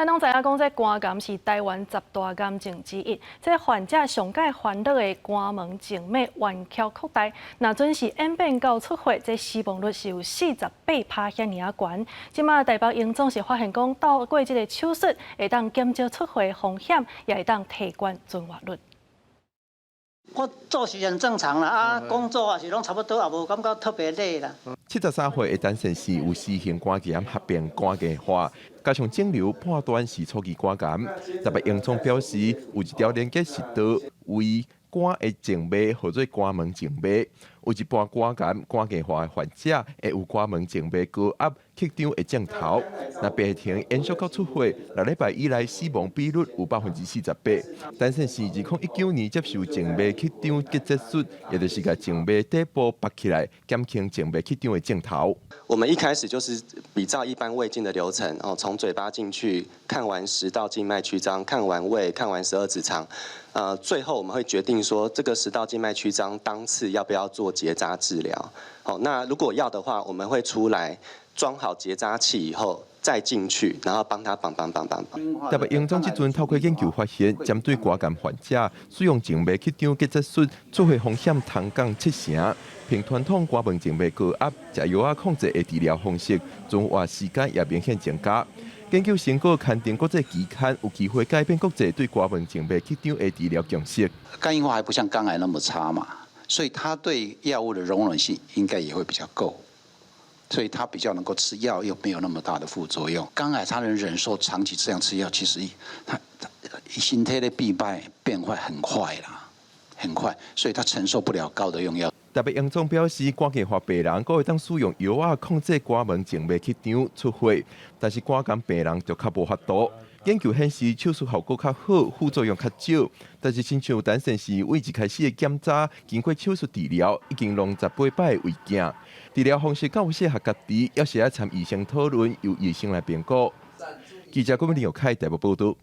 咱攏知影講，這肝癌是台灣十大癌症之一。這患者上蓋煩惱的肝門靜脈彎曲擴大，若準時演變到出血，這死亡率是有48%遐爾仔懸。這馬台北榮總是發現講，透過這個手術，會當減少出血風險，也會當提懸存活率。我作息很正常啦，啊，工作也是攏差不多，也無感覺特別累啦。73歲的陳先生有 C 型肝炎合併肝硬化，加上腫瘤判斷是初期肝癌。台北榮總表示，有一條連結食道胃肝的靜脈，號做肝門靜脈。有一半肝癌、肝硬化的患者會有肝門靜脈高壓曲張的症頭。若病情延續到出血，6禮拜以內死亡比率有48%。陳先生2019年接受靜脈曲張結節術，也就是共靜脈底部拔起來，減輕靜脈曲張的症頭。我們一開始就是比照一般胃鏡的流程，哦，從嘴巴進去，看完食道靜脈曲張，看完胃，看完十二指腸，最後我們會決定說，這個食道靜脈曲張當次要不要做結紮治療。好，那如果要的話，我們會出來裝好結紮器以後再進去，然後幫他綁綁綁綁綁。台北榮總這陣透過研究發現，針對肝癌患者使用靜脈曲張結節術，出血風險通降七成。憑傳統肝門靜脈高壓、食藥仔控制的治療方式，存活時間也明顯增加。研究成果刊登國際期刊，有機會改變國際對肝門靜脈曲張的治療共識。肝硬化還不像肝癌那麼差嘛，所以它對藥物的容忍性應該也會比較夠，所以它比較能夠吃藥，又沒有那麼大的副作用。肝癌他能忍受長期這樣吃藥，其實他身體的變壞變壞很快啦，很快，所以他承受不了高的用藥。台北榮總表示，肝硬化病人閣會當使用藥仔控制肝門靜脈曲張出血，但是肝癌病人就較無法度。研究顯示手術效果較好，副作用較少。但是親像陳先生對一開始的檢查，經過手術治療，已經攏18擺胃鏡。治療方式敢有適合家己，猶是愛參醫生討論，由醫生來評估。記者郭美玲有開台北報道。